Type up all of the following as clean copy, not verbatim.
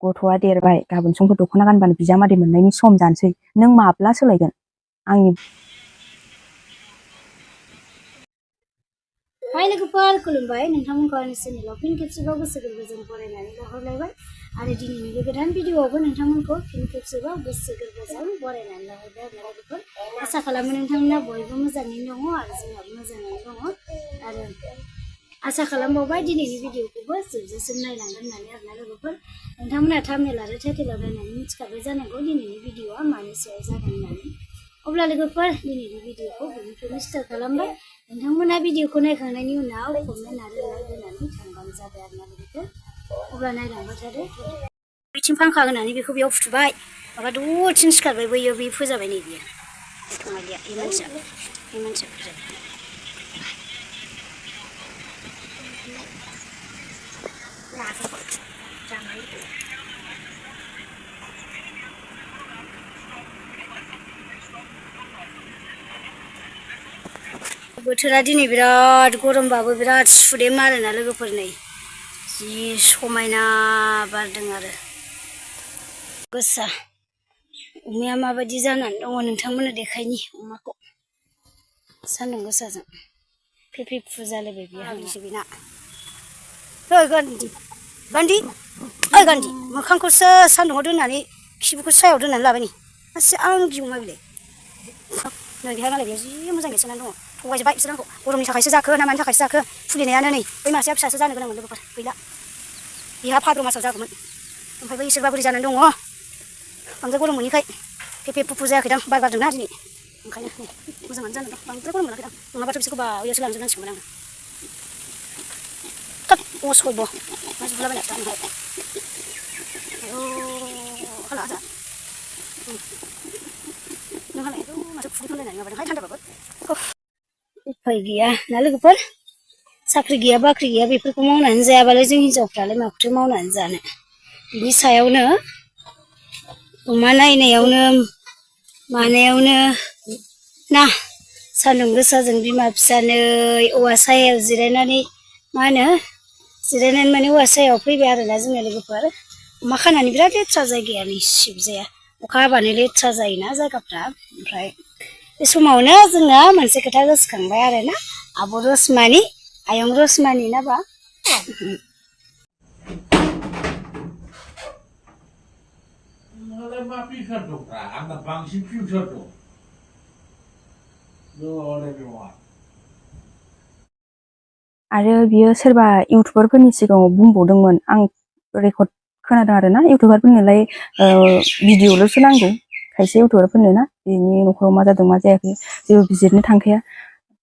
गथ'आ देरबाय गाबोन समफोर दख'ना गानबानो बिजामादै मोननायनि सम जानोसै नों माब्ला सोलायगोन आंनि हाय लोगोफोर खुलुमबाय नोंथांमोनखौ आंनि चेनेलाव फिन खेबसेबाव गोसो गोरबोजों बरायनानै लाहरलायबाय आरो दिनैनि बे गोदान भिडिअआवबो नोंथांमोनखौ फिन खेबसेबाव गोसो गोरबोजों बरायनानै लाहरबाय आरो लोगोफोर आसा खालामो नोंथांमोना बयबो मोजाङैनो दङ आरो जोंहाबो मोजाङैनो दङ आरो आसा खालामबावबाय दिनैनि भिडिअखौबो जोबजासिम नायलांगोन होननानै आरोना लोगोफोर नोंथांमोना थाम्बनेल आरो टाइटेलाव नायनानै मिथिखाबाय जानांगौ दिनैनि भिडिअआ मानि सायाव जागोन होननानै अब्ला लोगोफोर दिनैनि भिडिअखौ बेनिफ्रायनो स्टार्ट खालामबाय नोंथांमोना भिडिअखौ नायखांनायनि उनाव कमेन्ट आरो लाइक होनानै थांबानो जाबाय आरोना लोगोफोर अब्ला नायलांबाय थादो बिथिं फांखा होनानै बेखौ बेयाव फुथुबाय माबा दसेनो सिखारबाय बैयो बे फोजाबाय नै बियो थङा गैया बे मानसिया फोजाबाय बोथोरा दिनै बिराद गरमबाबो बिराद सुदेम आरोना लोगोफोर नै जि समायना बारदों आरो गोसा अमाया माबायदि जानानै दङ नोंथांमोननो देखायनि अमाखौ सान्दुं गोसाजों फेफे फुजालायबाय बियो हांसो बेना गान्दि गान्दि गान्दि मोखांखौसो सान्दुंआव दोननानै खिबुखौ सायाव दोननानै लाबाय नै आसि आं गियो अमा बिलाय नै बेहा मालाय बेयाव जि मोजां गेलेसोनानै दङ थगायजोब्बाय बिसोर आंखौ गरमनि थाखायसो जाखो ना मानि थाखायसो जाखो फुलिनायानो नै बै मासेया फिसासो जानो गोनांमोन लोगोफोर गैला बेहा भाद्र मासाव जागौमोन ओमफ्राय बै इसोरबा बोरै जानानै दङ बांद्राय गरम मोनैखाय फेफे फुफु जायाखैदां बार बारदोंना दिनै ओंखायनो नै मोजाङानो जानानै दं बांद्राय गरम मोनाखैदां नङाबाथ' बिसोरखौ बावैयावसो लांजोबनांसिगौमोन आङो थोद असयब' मा जुलाबायनासो थांबाय आयौ हाला आजा नों हालाय माथो खुदैखांलायनानै माबादोंहाय थान्दाबाबो उफाय गैया ना लोगोफोर साख्रि गैया बाख्रि गैया बेफोरखौ मावनानै जायाबालाय जों हिनजावफ्रालाय माखौथो मावनानै जानो बिनि सायावनो अमा नायनायावनो मानायावनो ना सान्दुं गोसाजों बिमा फिसा नै औवा सायायाव जिरायनानै मा होनो जिरायनानै माने औवा सायायाव फैबाय आरोना जोंना लोगोफोर अमा खानानै बिराद लेथ्रा जायगायानो सिबजाया अखा हाबानो लेथ्रा जायोना जायगाफ्रा ओमफ्राय बे समावनो जोंना मोनसे खोथा गोसोखांबाय आरोना आब' रसमानि आयं रसमानि नाबा नोंहालाय मा फिउचार दंब्रा आंना बांसिन फिउचार दं आरो बियो सोरबा इउटुबारफोरनि सिगाङाव बुंबावदोंमोन आं रेकर्ड खोनादों आरोना इउटुबारफोरनोलाय भिडिअ'ल'सो नांगौ खायसे इउटुबारफोरनो ना बेनि न'खराव मा जादों मा जायाखै जेबो बिजिरनो थांखाया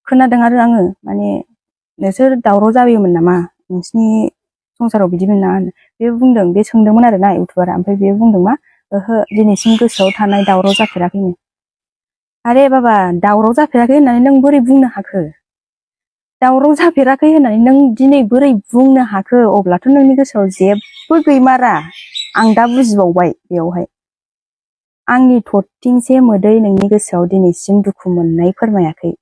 खोनादों आरो आङो माने नोंसोर दावराव जाबायमोन नामा नोंसिनि संसाराव बिदिमोन ना बे बुंदों बे सोंदोंमोन आरोना इउटुबारा ओमफ्राय बे बुंदों मा ओहो दिनैसिम गोसोआव थानाय दावराव जाफेराखैनो आरे बाबा दावराव जाफेराखै होननानै नों बोरै बुंनो हाखो दावराव जाफेराखै होननानै नों दिनै बोरै बुंनो हाखो अब्लाथ' नोंनि गोसोआव जेबो गैमारा आं दा बुजिबावबाय बेयावहाय आंनि थरथिंसे मोदै नोंनि गोसोआव दिनैसिम दुखु मोननाय फोरमायाखै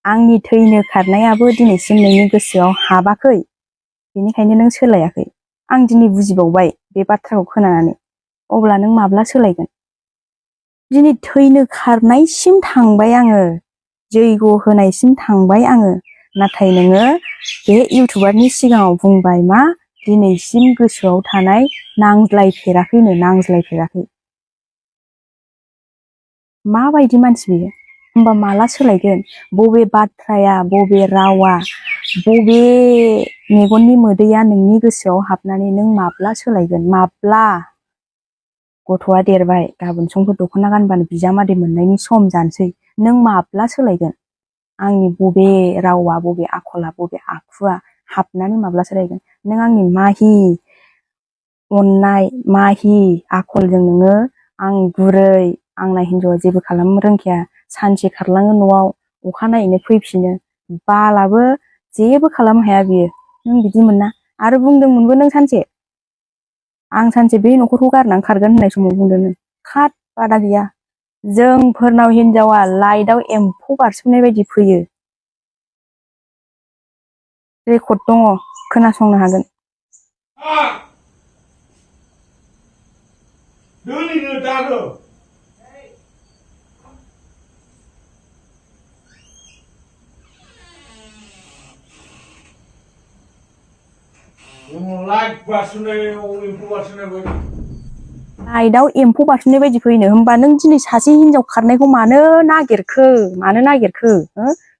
आंनि थैनो खारनायाबो दिनैसिम नोंनि गोसोआव हाबाखै बेनिखायनो नों सोलायाखै आं दिनै बुजिबावबाय बे बाथ्राखौ खोनानानै अब्ला नों माब्ला सोलायगोन दिनै थैनो खारनायसिम थांबाय आङो जैग' होनायसिम थांबाय आङो नाथाय नोङो बे इउटुबारनि सिगाङाव बुंबाय मा दिनैसिम गोसोआव थानाय नांज्लायफेराखैनो नांज्लायफेराखै माबायदि मानसि बेयो होमबा माला सोलायगोन बबे बाथ्राया बबे रावा बबे मेगननि मोदैया नोंनि गोसोआव हाबनानै नों माब्ला सोलायगोन माब्ला गथ'आ देरबाय गाबोन समफोर दख'ना गानबानो बिजामादै मोननायनि सम जानोसै नों माब्ला सोलायगोन आंनि बबे रावा बबे आखला बबे आखुआ हाबनानै माब्ला सोलायगोन नों आंनि माहि अननाय माहि आखलजों नोङो आं गुरै आंना हिन्जावआ जेबो खालामनो रोंखाया सानसे खारलाङो न'आव अखानायैनो फैफिनो बालाबो जेबो खालामनो हाया बियो नों बिदि मोना आरो बुंदोंमोनबो नों सानसे आं सानसे बे न'खरखौ गारनानै खारगोन होननाय समाव बुंदों नों खाद बादा गैया जोंफोरनाव हिनजावा लाइटआव एम्फौ बारसोमनाय बायदि फैयो रेकर्ड दङ खोनासंनो हागोन Dulu tahu. Like basunai, impu basunai bayi. लाइटआव एम्फौ बारसोमनाय बायदि फैनो होमबा नों दिनै सासे हिनजाव खारनायखौ मानो नागिरखो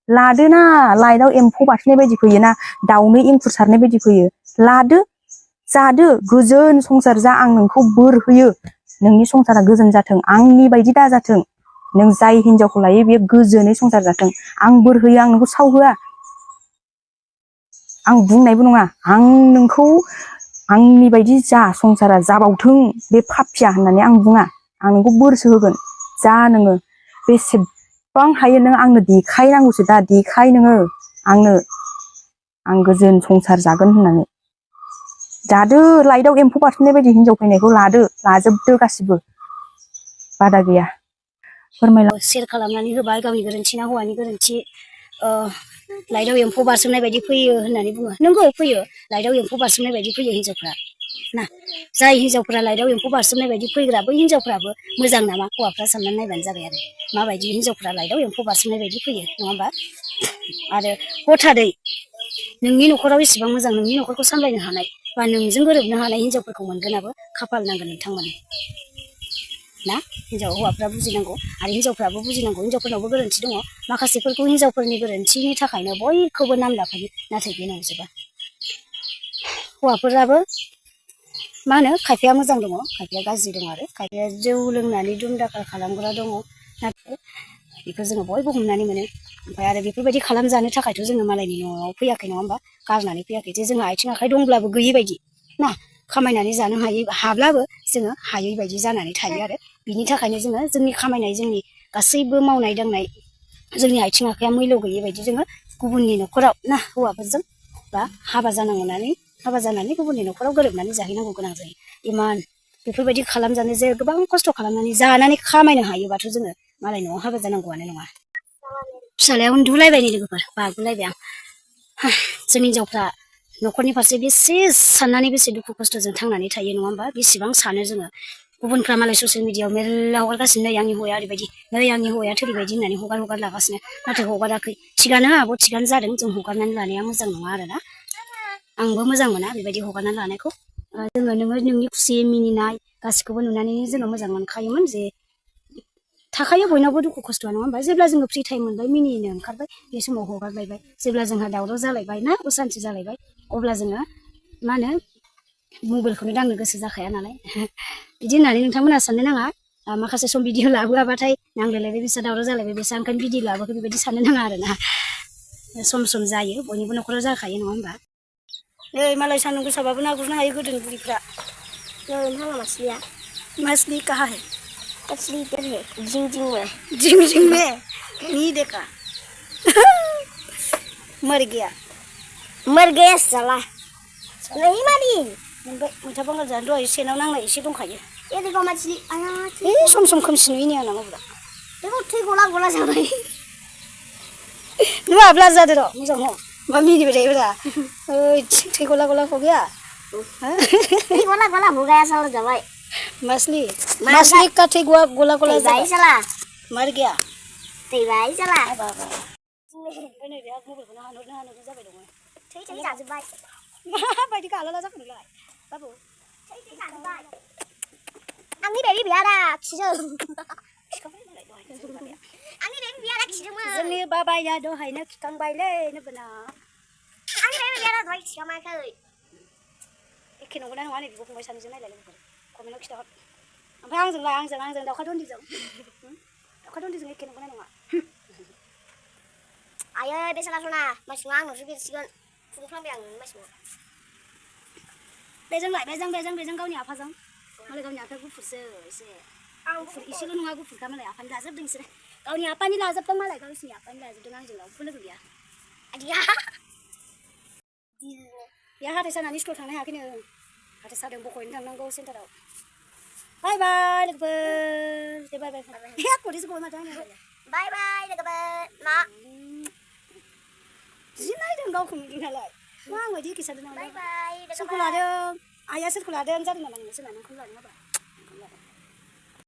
लादोना लाइटआव एम्फौ बारसोमनाय बायदि फैयोना दाउनो एंखुर सारनाय बायदि फैयो लादो जादो गोजोन संसार जा आं नोंखौ बोर होयो नोंनि संसारा गोजोन जाथों आंनि बायदि दाजाथों नों जाय हिनजावखौ लायो बेयो गोजोनै संसार जाथों आं बोर होयो आं नोंखौ सावहोआ आं बुंनायबो नङा आं नोंखौ आंनि बायदि जा संसारा जाबावथों बे पापिया होननानै आं बुङा आं नोंखौ बोरसो होगोन जा नोङो बेसेबां हायो नों आंनो देखायनांगौसो दा देखाय नोङो आंनो आं गोजोन संसार जागोन होननानै जादो लाइटआव एम्फौ बारसोमनाय बायदि हिनजाव फैनायखौ लाजोबदो गासिबो बादा गैया फोरमायला शेयार खालामनानै होबाय गावनि गोरोन्थि ना हौवानि गोरोन्थि लाइटआव एम्फौ बारसोमनाय बायदि फैयो होननानै बुङो नंगौ फैयो लाइटआव एम्फौ बारसोमनाय बायदि फैयो हिनजावफ्रा ना जाय हिनजावफ्रा लाइटआव एम्फौ बारसोमनाय बायदि फैग्रा बै हिनजावफ्राबो मोजां नामा हौवाफ्रा साननानै नायबानो जाबाय आरो माबायदि हिनजावफ्रा लाइटआव एम्फौ बारसोमनाय बायदि फैयो नङा होमबा आरो हथादै नोंनि न'खराव एसेबां मोजां नोंनि न'खरखौ सामलायनो हानाय बा नोंजों गोरोबनो हानाय हिनजावफोरखौ मोनगोनाबो खाफाल नांगोन नोंथांमोन ना हिनजाव हौवाफ्रा बुजिनांगौ आरो हिनजावफ्राबो बुजिनांगौ हिनजावफोरनावबो गोरोन्थि दङ माखासेफोरखौ हिनजावफोरनि गोरोन्थिनि थाखायनो बयखौबो नाम लाफायो नाथाय बे नंजोबा हौवाफोराबो मा होनो खायफाया मोजां दङ खायफाया गाज्रि दङ आरो खायफाया जौ लोंनानै दुम दाखाल खालामग्रा दङ नाथाय बेखौ जोङो बयबो हमनानै मोनो ओमफ्राय आरो बेफोरबायदि खालामजानो थाखायथ' जोङो मालायनि न'आव फैयाखै नङा होमबा गारनानै फैयाखै जे जोंहा आथिं आखाइ दंब्लाबो गैयै बायदि ना खामायनानै जानो हाब्लाबो जोङो हायै बायदि जानानै थायो आरो बिनि थाखायनो जोङो जोंनि खामायनाय जोंनि गासैबो मावनाय दांनाय जोंनि आथिं आखाइया मैल' गैयै बायदि जोङो गुबुननि न'खराव ना हौवाफोरजों बा हाबा जानानै गुबुननि न'खराव गोरोबनानै जाहैनांगौ गोनां जायो इमान बेफोरबायदि खालामजानो जे गोबां खस्थ' खालामनानै जानानै खामायनो हायोबाथ' जोङो मालाय न'आव हाबा जानांगौआनो नङा फिसालाया उन्दुलायबाय नै लोगोफोर बागुलायबाय आं जों हिनजावफ्रा न'खरनि फारसे बेसे साननानै बेसे दुखु खस्थ'जों थांनानै थायो नङा होमबा बेसेबां सानो जोङो गुबुनफ्रा मालाय ससियेल मिडियाआव मेरला हगारगासिनो नै आंनि हौवाया ओरैबायदि नै आंनि हौवाया थोरैबायदि होननानै हगार लागासिनो नाथाय हगाराखै थिगानो आब' थिगानो जादों जों हगारनानै लानाया मोजां नङा आरोना आंबो मोजां मोना बेबायदि हगारनानै लानायखौ जोङो नोंनि खुसि मिनिनाय गासिखौबो नुनानै जोङो मोजां मोनखायोमोन जे थाखायो बयनावबो दुखु खस्थ'आ नङा होमबा जेब्ला जोङो फ्रि टाइम मोनबाय मिनिनो ओंखारबाय बे समाव हगारलायबाय जेब्ला जोंहा दावराव जालायबाय ना असान्थि जालायबाय अब्ला जोङो मा होनो मबाइलखौनो दांनो गोसो जाखाया नालाय बिदि होननानै नोंथांमोना साननो नाङा माखासे सम भिडिअ लाबोआबाथाय नांलायलायबाय बेसा दावराव जालायबाय बेसा ओंखायनो भिडिअ लाबोखो बेबायदि साननो नाङा आरोना सम जायो बयनिबो न'खराव जाखायो नङा होमबा नै मालाय सान्दुं गोसाबाबो ना गुरनो हायो गोदोनि बुरिफ्रा मछली कहाँ है मछली इधर है जिंग में नहीं देखा मर गया साला नहीं मारी मैथा बांगाल जानो दहाय सेनाव नांनाय एसे दंखायो सम खोमसि नुयैनि आंना मबाइला बेखौ थै गला जाबाय नों ब्लार जादो र' मोजां हम मा मिनिबाय थायोब्रा ओइ थै गला हो गया थै गला हो गया साला जाबाय मछली का थै गला जाबाय साला मर गया थैबाय साला ओमफ्राय नै बे मबाइलखौनो हानहरनो जाबाय दङ थै जाजोब्बाय माबायदि गालाला जाखो नोंलाय बाबु थै जाजोब्बाय आंनि बेबि बियादा खिजों जोंनि बाबाया दहायनो खिखांबायलै नोबोना आंनि बेबि बियादा दहाय खिखांबायखै एखे नंगौना नङा नै बिब' फंबाय सानैजों नायलाय लोगोफोर कमेन्टआव खिथाहर ओमफ्राय आंजों दाउखा दन्दिजों एखे नंगौना नङा आयै बे साला सना मासिङा आंनावसो बेरसिगोन फुंफ्लांबाय आं नोंनि मासिङाव बेजों गावनि आफाजों मालाय गावनि आफाया गुफुरसो एसे गुफुर एसेल' नङा गुफुरखा मालाय आफानि लाजोबदों बिसोरो गावनि आफानि लाजोबदों मालाय गावसिनि आफानि लाजोबदों आंजों रावबो लोगो गैया आदिया बेहा हाथाय सानानै स्कुल थांनो हायाखैनो हाथाय सादों बख'यैनो थांनांगौ सेन्टाराव बाय बाय लोगोफोर दे बाय खरिसो गयो माथो आंनि बाय लोगोफोर मा जि नायदों गावखौ नुदों नालाय मा आं बायदि एखे सानदों नालाय सोरखौ लादों आइया सोरखौ लादों जादों नामा नोङो सोरना नोंखौनो लादों नामा